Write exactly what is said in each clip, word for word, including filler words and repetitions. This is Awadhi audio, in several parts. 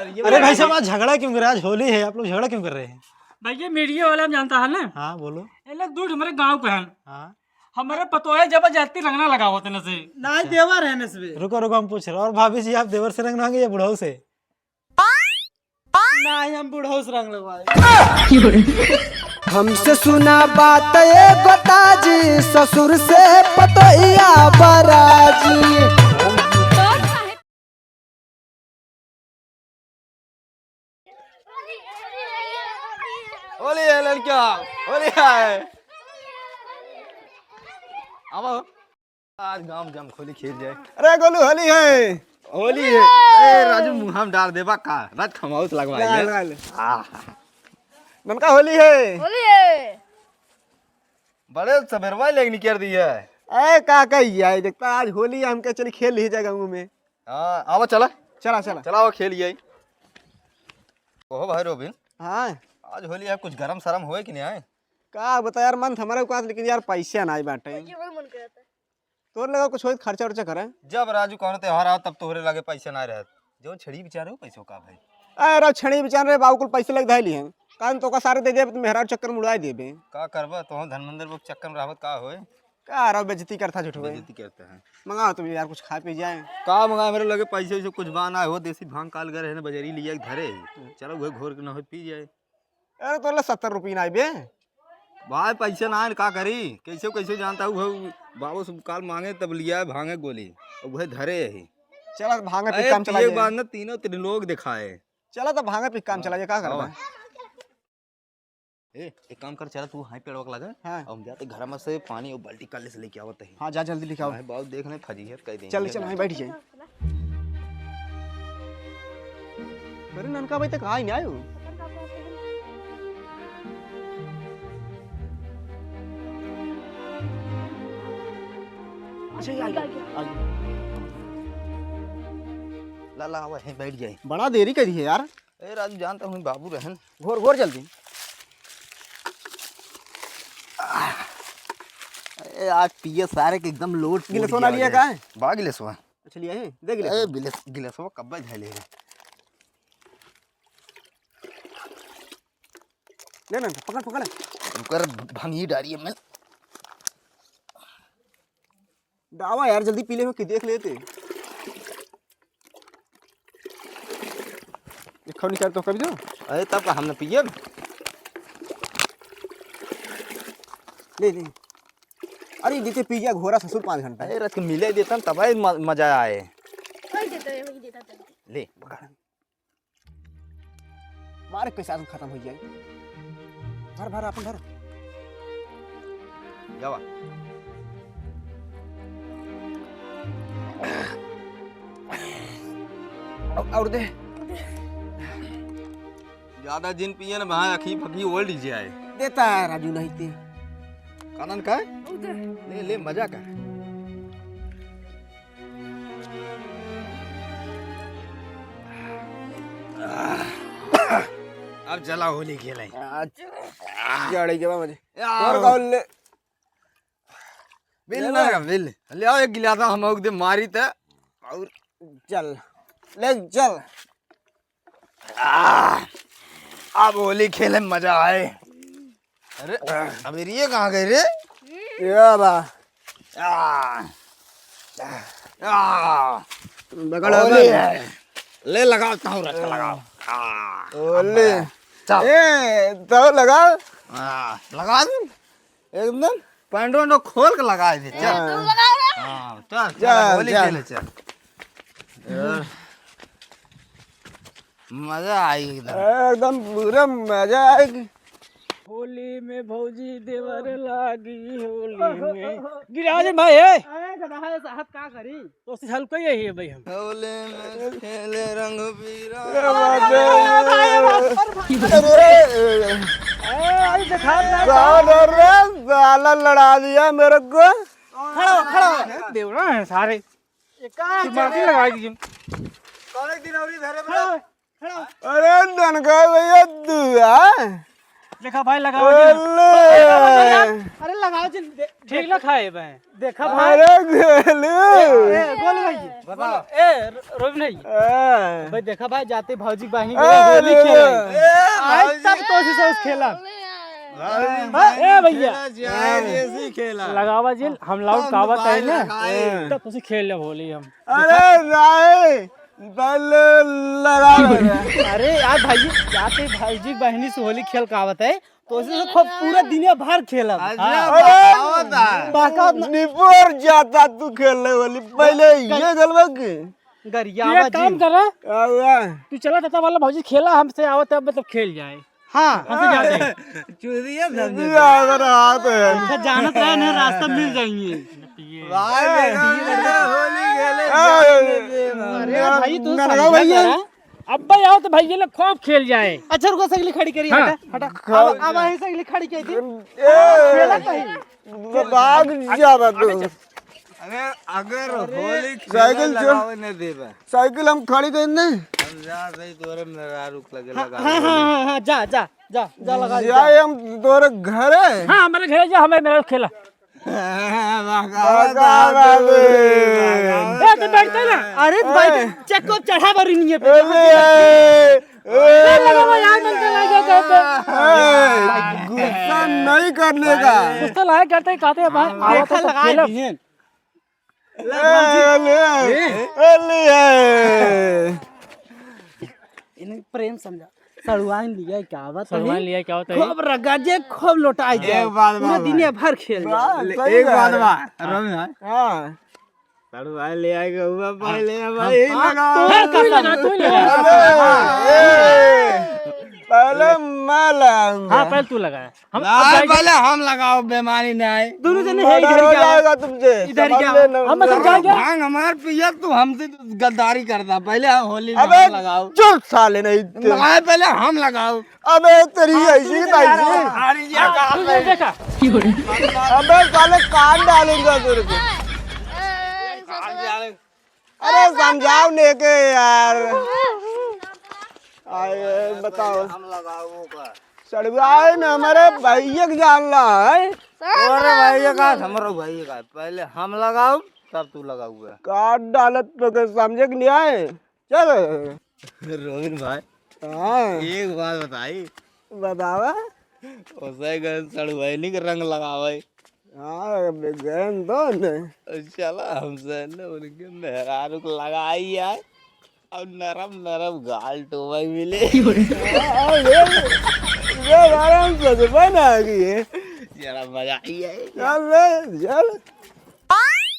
अरे भाई साहब, आज झगड़ा क्यों कर रहे हैं? आज होली है, आप लोग झगड़ा क्यों कर रहे हैं? भैया, मीडिया वाले हम जानता है ना। हाँ, बोलो। ये लोग दूर हमारे गांव पे हैं। हाँ। हमारे पतोहे जबरदस्ती रंगना लगावत है ना से। ना ही देवर है ना से। रुको, रुको, हम पूछ रहे हैं। और भाभी जी, आप देवर से रंग लगाएंगे या बुढ़ऊ से? ना ही हम बुढ़ऊ से रंग लगवाए। हमसे सुना बात ए गोताजी, ससुर से पतोहिया बराजी। होली है लड़किया, होली है। अब आज गांव जम होली खेल जाए। अरे गोलू, होली है। होली है। ए राजू, मुंह में डाल देबा का? राज खमाउस लगवाई लगा, है। लगा ले। आह। ननका, होली है। होली है। बड़े सबेरवा लेके निकल दी है। ए का कही है, देखता आज होली है, हमके चली खेल ली जाए गाँव में। हाँ, आवा चला। चला, चला। चला, आवा खेल आई। ओहो भाई रोबिन। हाँ। आज होली है, कुछ गरम सरम होए कि नहीं आए? का बता यार, मन तो हमारे पास, लेकिन यार पैसे ना आए बाटे। पैसे बहुत मन करता है। तोर लगा कुछ होई त खर्चा उर्चा करे। जब राजू कौनो त्योहार आवा तब तोहरे लगे पैसे ना रहत। जो छड़ी बिचारे हो पैसों का भाई। अरे छड़ी बिचारे रे बाबू कुल पैसे लग धाई लिए। कान तो का सारे दे देबे, तो मेहरारू चक्कर मुड़ाए देबे। का करबा, तो हम धर्मेंद्र बाबू चक्कर में रहबत का होए? का रहो बेइज्जती करता झूठ होए। बेइज्जती करता है। मंगाओ तुम यार कुछ खा पी जाए। का मंगाए, मेरे लगे पैसे वैसे कुछ बा ना हो, देसी भांग काल घर है ना, बजारी लिया के धरे है। चलो वही घोर के ना हो पी जाए। अरे तोला सत्तर रुपये ना आइबे। भाई पैसे ना आए, का करी? कैसे कैसे जानता हूँ भाई, बाबू सब काल मांगे तब लिया है भांगे गोली, अब वह धरे है। चला तो भांगे पे अरे काम चला पिए के जाए। बाद ना तीनों त्रिलोक दिखाए। चला तो भांगे पे काम चला जाए, का करबा? हाँ। ए, एक काम कर, चला तू हाई पेड़वा के लगा। हाँ। हम जाते घर में से पानी और बाल्टी काले से लेके आवत है। हाँ, जा जल्दी लेके आओ। भाई बाबू देख ले फजीहत कह देंगे। चल, चल, वहीं बैठ जाए। अरे ननका भाई तक आई नहीं आयो। अच्छा, ये आ गया, आ गया। ला, ला, आवा, यहीं बैठ जाए। बड़ा देरी करी है यार। ए राजू, जानता हूँ बाबू रहन। घोर, घोर जल्दी। ए, आज पिए सारे के एकदम लोड गिलसवा ना लिया का है? बा गिलसवा। अच्छा, लिया है? दे गिलसवा। ए, बिलस-, गिलसवा कब्बे धैले रे। ले ना, पकड़, पकड़। ओकर भंगी डारी में। डावा यार, जल्दी पी ले हो कि देख लेते। एक खौनी कर तो कभी दो। अरे तब का हम न पियब? ले, ले। अरे देते पी गया घोरा ससुर पाँच घंटा। अरे रख मिले देता तब ही म-, मजा आए। वही देता है, वही देता है। ले, पकड़। मारे पैसा खत्म हो जाए। भर, भर, अपन भर। जावा। और, और दे। ज्यादा जिन पिए ना, भाई, अखी फकी ओल्ड जाए। देता है राजू, नहीं ते। कानन का? उधर। ले, ले, मजा कर। अब चला होली खेले। आज जड़े के बाद मजे। यार। और कौन ले? बिल ले ना, ले। बिल। ले आओ एक गिलास, हम एक दे मारी त। और चल। ले चल। आह, अब होली खेले में मजा आए। अरे, अबीरिये कहाँ गए रे? ये बा। आह, आह, बगड़ होली बा। है। ले लगाओ, ताऊ रख लगाओ। आह, होली। अब चल। ए, तो लगाओ। आह, लगा दे। एकदम पैंट वैंट खोल के लगा दे, चल। हाँ। तू लगा दे। हाँ, चल, चल, चल, होली चल। खेले, चल। यार, मजा आई एकदम। एकदम पूरा मजा आएगी। होली में भौजी देवर लागी, होली में। गिरा दे भाई, ए। अरे, गधा है, साहब, का करी? तो हल्का ही है भाई हम। होली में खेले रंग बिरंग। क्या बात है? अरे, अरे, अरे, अरे, अरे, अरे, साला लड़ा दिया मेरे को। खड़ा हो, खड़ा हो। देवरा है सारे। ये का है? माटी लगा दी। कौन एक दिन और इधर है? खड़ा हो, खड़ा हो। अरे, ननका भैया, दुआ। देखा भाई, लगावा जिन। अरे! अरे लगावा जिन, दे-, ठीक ना खाए बे। देखा भाई। अरे गोलू। ए, ए, गोलू भाई। बताओ। ए, रो-, रोबिन भाई। हाँ। भाई देखा भाई, जाते भौजी बहिनी के अरे! होली खेले। ए, आज भौजी। तब तो उसी से उस खेला। भौजी हाँ, ए भैया। खेला जाए, ऐसी खेला। लगावा जिन, हम लाउड हम कावत है ना। लगाए। तब उसी खेल ले होली हम। अरे नहीं, पहले लड़ा। अरे यार भाई, जाते भौजी बहिनी से होली खेल कावत है, तो उसे खूब पूरा दिन भर खेलब। अच्छा, हाँ। बहकावत है। बहकावत ना। निपोर जाता तू खेलने वाली, पहले ये गलबा के। गरियावा ये काम जी। करा। आवा। तू चला तता वाला भौजी खेला, हमसे आवत है, अब मतलब खेल जाए। हाँ। हमसे जा दे। चूतिया समझे। चूतिया अगर हाथ है। अच्छा, जानत रहे ना, रास्ता मिल जाएंगे। भाई, देखो, होली खेले, ए, जाने दे, भाई। अरे भाई, तू ननका समझा भैया। जरा। अब्बे आओ तो भैया लोग खूब खेल जाए। अच्छा, रुको, सगली खड़ी करी, हाँ। हटा, हटा। खड़- अब, अब यहीं सगली खड़ी करी थी। ए, खेला कहीं। तो भाग जा बा तू। अरे, अगर अरे। होली खेले साइकिल चल। लगावे न देबा। साइकिल हम खड़ी कर दे। हम जा सही तोरे मेहरारू के लगे हाँ, लगा हाँ, दे। हाँ, हाँ, हाँ, जा, जा, जा, जा लगा दे, जा। जाए हम तोरे घरे। हाँ, हमारे घरे जा, हमें मेहरारू खेला। भगा दे। ए, तो बैठते ना। अरे भाई, ए। चेक को चढ़ा बरी नहीं है पे। अरे, ए, ए, ए, लगावा यार, मन के लगे जाते। ए, गुस्सा नहीं करने का। गुस्सा लाए करते ही कहते हैं भाई, हाँ, आवा देखा तो लगा खेलब। दिए। ए, ले, ए, ले, ए। इन्हें प्रेम समझा। सड़ुआइन लिया क्या बात है? सड़ुआइन लिया क्या होता है? खूब रगजे, खूब लोटाई जाए। एक बात पूरे बा। दिन ये भर खेल जाए। बात ले, सही एक बात है। बा, रवि भाई। हाँ। सड़ुआइन ले आए के हुआ पहले हम, भाई, हाँ, लगाओ। तू ही लगा, तू ही लगा। अरे, ए, पहले मैं लगाऊंगा। हाँ, पहले तू लगा। हम ना, अब जाएंगे। पहले हम लगाओ, बेमारी ना आए। दोनों जने हैं मर्डर इधर हो क्या? जाएगा तुमसे, इधर समझ क्या? लेना। हम समझाएंगे। भांग हमार पिया, तू हमसे तो गद्दारी करता। पहले हम होली में अबे हम लगाओ। चुप साले, नहीं तो। ना, पहले हम लगाओ। अबे तेरी हाँ, ऐसी तू की इधर आ तैसी। रहा है। अरे, ये हाँ, कहाँ तू पे? इधर देखा। अबे साले कान डालूंगा तेरे को। अरे समझाओ ने के यार। आए, बताओ। हम लगाओ का। सड़ुआइन हमारे भैया के जान ला है। अरे भैया का, हमरो भैया का। पहले हम लगाओ, तब तू लगाओ। काट डालत तो के समझे के नहीं आए। चल। रोबिन भाई, हाँ। एक बात बताई। बतावा। ओसे गए सड़ुआइनी के रंग लगावे। हाँ, अब गए तो न। चला हमसे न उनके मेहरारू को लगाई यार। और नरम नरम गाल टोवे मिले। हाँ, ये, ये आराम से तो बना गई है। जरा मजा आई है। चल रे, चल।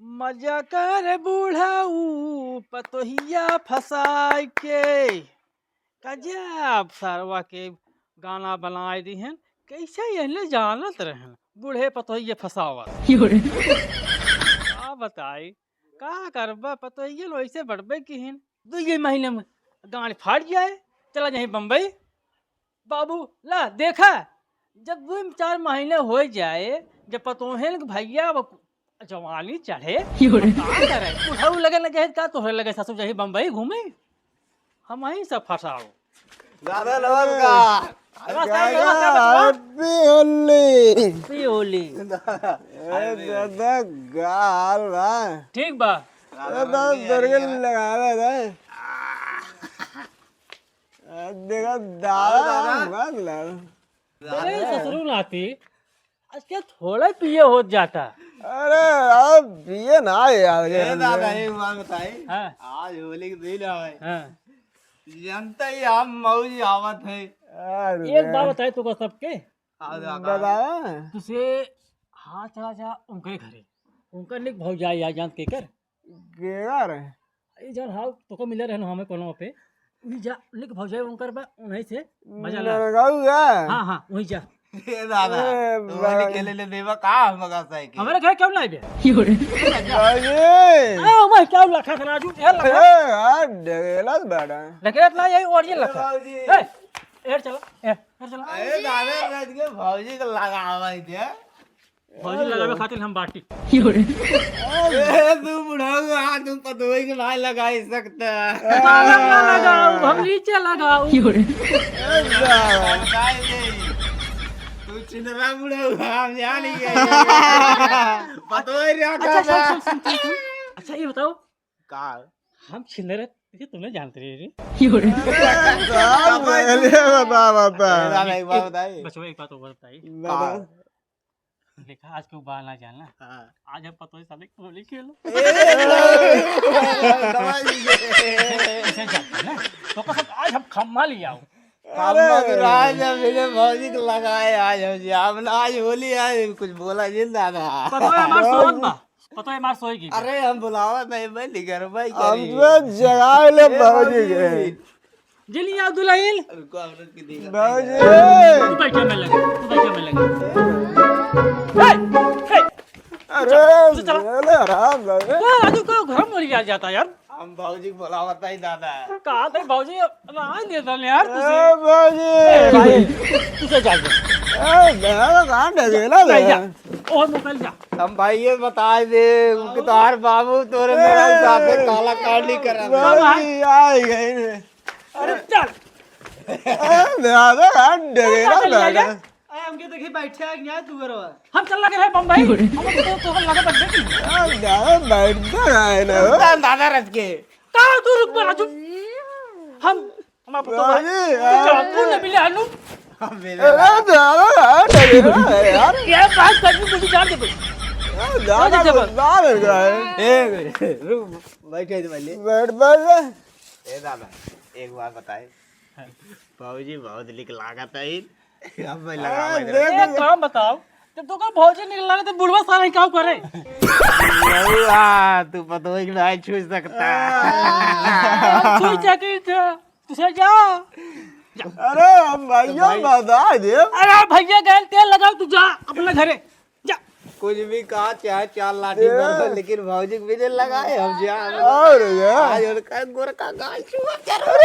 मजा कर बूढ़ऊ पतोहिया फंसाई के। गजब सरवा के गाना बनाए दिहन। कैसे यहने जानत रहन बूढ़े पतोहिया फंसावत। यो रे। का बताई, का करबा, पतोहिया लो ऐसे बढ़बे किहिन। दुइये महीने में गांड फाट जाए, चला जाए बम्बई। बाबू, ला, देखा, जब दो चार महीने हो जाए, जब पतोहेन के भैया अब जवानी चढ़े, यो रे। अब का करे? बुढ़ऊ लगे न जाए, का तोहरे लगे ससुर जाही बम्बई घूमे? हम ही सब फंसाओ। दादा नमस्कार। नमस्कार, नमस्कार, बचवा। Happy होली। Happy होली। ए दादा गाल बा। ठीक बा। ए दादा दुर्गे लगावे रे। आ, देखा, दादा, दादा। मत लड़। अरे, ससुरू नाती, आज क्या थोड़ा पिए होत जाता? अरे, अब पिए ना यार, ए दादा, एक बात बताई। हाँ। आज होली के दिन है। हाँ। जनता ही हम मौज आवत है। अरे। एक बात बताई तो सबके। हाँ, दादा। बताओ। तुसे हाथ चला जा उनके घरे, उनका निक भौजाई आ जानत के कर। केकर? ई जौन हाउ तोको मिले रहन हमें कोनो पे। उही जा, निक भौजाई उनकर बा, उन्हीं से मजा ला। नरगौआ? हाँ, हाँ, उही जा। ए दादा, ए तू वाली बा- के ले ले देवा का हम मगा साइकिल? हमारे घर क्यों ना आइबे? अरे! अरे, मैं क्या लखा था राजू? ए लखा। ए, यार, ढकेलत बड़ा। ढकेलत ना, यही और ये लखा। बाबूजी। ए, ए, चला, ए, ए, चला। अरे दादा, रज के भौजी के लगावा ही दे। भौजी लगावे खातिर हम बाटी। ए, तू बुढ़ऊ, हाँ, तू पतोही के भाई लगाई सकता है। ऊपर लगा, लगाऊ, हम नीचे लगाऊ। ए, जा। लगाई दे। छिनरा बुढ़ऊ, हम जान गए। पतोह रे अच्छा, का सुन, सुन, सुन, सुन, सुन। अच्छा, ये बताओ। का? हम छिनरा, ये तुम नहीं जानते रहे रे। अरे, बता, बता। ए, दादा, एक बात बताई। बचवा, एक बात और बताई। बता। का? देखा, आज के बाद ना जाना। हाँ। आज हम पतोह साले होली खेलो। ए, समझ गए। इसे जानते हैं ना? तो कसम, आज हम खम्मा ले आओ। अरे, खम्मा तो आज हम मेरे भौजी को लगाए, आज हम जी, हम ना, आज होली है, कुछ बोला जिन दादा। पतोह हमार सोवत बा, पतोह हमार सोई की। अरे, हम बुलावा नहीं, मैं निगर भाई हम करी। तो जगाए ले ए, भौजी के। भौजी। जल्दी आओ दुल्हन। रुको, औरत की देखा। भौजी। तू बैठ जा, मैं लगा, तू बैठ जा, मैं लगा। ए, ए, अरे, चल, चल। अरे, हराम लगे। ओ, राजू का घर में लिया जाता यार। हम भौजी को बुलावत ही दादा। कहा थे भौजी, ना दे दल यार तुझे। ए, भौजी। ए, भाई, तुझे जा, जा। ए, दादा, कहाँ डगेला नहीं, जा। जा। और मोबाइल जा। हम भाई ये बताए दे, उनके तोहार बाबू तोरे ए, मोबाइल साथे काला काली करा। भौजी, आ गए रे। अरे चल। ए, दादा, कहाँ डगेला चल, चल, दादा। चल। अरे हमके देखी बैठे आ गया तू घरवा। हम चल लगे रहे बम्बई। हम तो, तो लगे बैठे की। ए, दादा, बैठ तो रहे ना। दादा, दादा रच के। का तू रुक बा राजू। हम, हम आपको तो अरे तू यार। चल, तू ले मिले आलू। हम मिले। अरे, दादा, यार, डगेला है यार। ये बात करनी मुझे जान दे भाई। ए, दादा, जान दे भाई। गुस्सा लग रहा है। ए, रुक, बैठे थे पहले। बैठ, बैठ। ए दादा, एक बात बताए। भौजी बहुत निक लागत है। अब मैं लगा अरे, ले। देख, एक काम बताओ, जब तो का भौजी निक लागत है, बुढ़वा साला ही काम करे। बउआ, तू पतोह के नहीं छू सकता। हम छू सकी थे, तुझे जा। अरे, हम भाइयों भाई। बता दे। अरे, भैया गए, तेल लगाओ, तू जा अपने घरे। जा। कुछ भी कहा, चाहे चार लाठी ए। मार दो, लेकिन भौजी के बिना लगाए हम जा। और क्या? आज उनका गोर का गाल छुआ जरूर।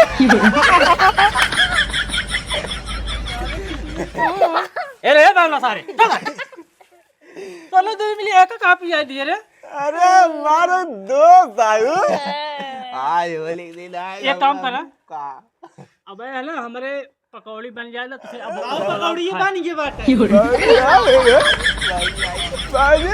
ए रे, बावला सारे, चल। तोने दो मिली एक कापी आई दिए रे। अरे, मारो दोस्त आयु। आज होली के दिन आए एक काम करा। का? अबे है ना, हमरे पकौड़ी बन जाए ना, तो फिर अब और पकौड़ी बन गए बाटे। बाबू, बाबू, बाबू,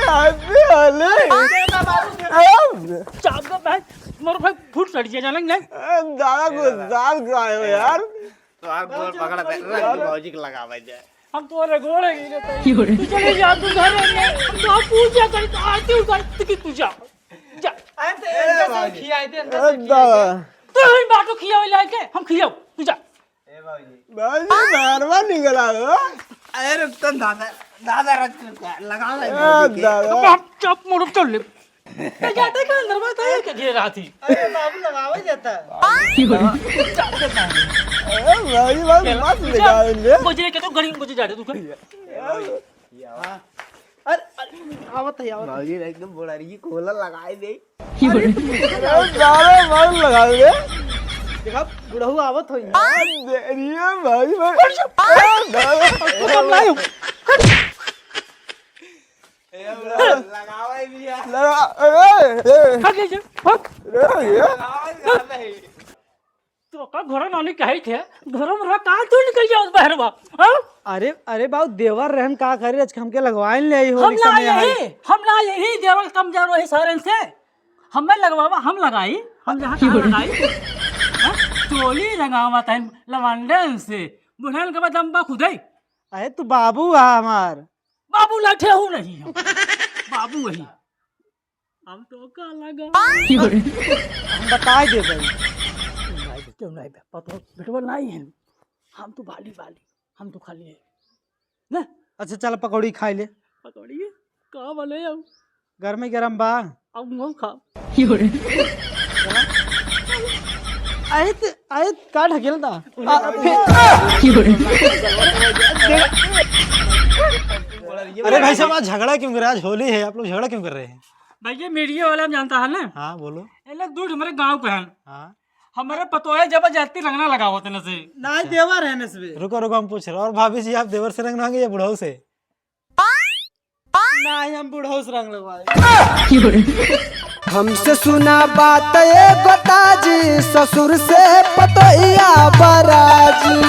बाबू, अरे, अरे, अरे। चाप का भाई, मोर भाई फुट सड़ गया, जाने नहीं। ए, दादा को दाल खाए हो यार। तो आप गोल पकड़ा दे, रख दे, भौजी के लगावे दे। हम तो रे गोड़ है, तू चले जा, तू घर है, हम तो पूजा करी, तो आरती उतारी, तो कि तू जा, जा। अरे, तो ए, इनका सब भाई। खियाई दे, इनका ए, सब खियाई दे। दादा। तू ही बाटो खियावे लायक है, हम खियाओ, तू जा। ए भाई। भाई, ये बारवा निकला हो। अरे रुक तो दादा, दादा रख के लगा ले ए, भाई के। दादा। तो हम चप मुड़ चल ले। ए, जाते का अंदर में तो ये के घेरा थी। अरे बाबू लगावे जाता। चप के पानी। ए, भाई, भाई, मत निकाल ले। गोजरे के तो गड़ी गोजरे जाते तू कर। ए भाई। हाँ। अरे, अरे, आवत है, आवत है। भाई, एकदम बोला रही, कोला लगाए दे। अरे, सारे मार लगा दे। देखा, बुढ़ऊ आवत होई। अरे, भाई, भाई। अरे, दादा। तू कब लायो? ए, बुढ़ऊ, लगावे भी है। लगा, ए, ए। हट जा, हट। अरे, ये। लगावे भी है। तो का घरे नानी कहे थे, घरे में रह, कहाँ तू निकल जाओ बहरवा, हाँ? अरे, अरे बाबू, देवर रहन का करे, आज हमके लगवाइन ले आई हो, हम ना यही, हम ना यही देवर कम जा रहे सारन से। हमें लगवावा, हम लगाई, हम जहाँ कहाँ लगाई? हाँ? चोली रंगावा तहन लवांडन से, बुढ़न के बाद लंबा खुदाई। अरे तू बाबू है हमार। बाबू लाठे हूँ नहीं हम। बाबू वही। हम तो का लगा। हम बताई दे भाई। क्यों नहीं बे, क्यों नहीं बे? पतो बेटवा नहीं है। हम तो बाली बाली, हम तो खाली है। ना? अच्छा चल पकौड़ी खाई ले। पकौड़ी? का वाले आओ? गरमे गरम बा। अब मुँह खा। अरे त, अरे का ढकेल दा? अरे भाई साहब, आज झगड़ा क्यों कर रहे हैं? आज होली है, आप लोग झगड़ा क्यों कर रहे हैं? भैया, मीडिया वाला हम जानता है ना? हाँ, बोलो। ये लोग दूर हमारे गांव के हैं। हाँ। हमारे पतोहे जबरदस्ती रंगना लगावत है न से। ना, देवर है न से। रुको, रुको, हम पूछ रहे हैं। और भाभी जी, आप देवर से रंग लगाएंगे या बुढ़ऊ से? ना, हम बुढ़ऊ से रंग लगवाए। हमसे सुना बात एगो ताजी, ससुर से पतोहिया बराजी।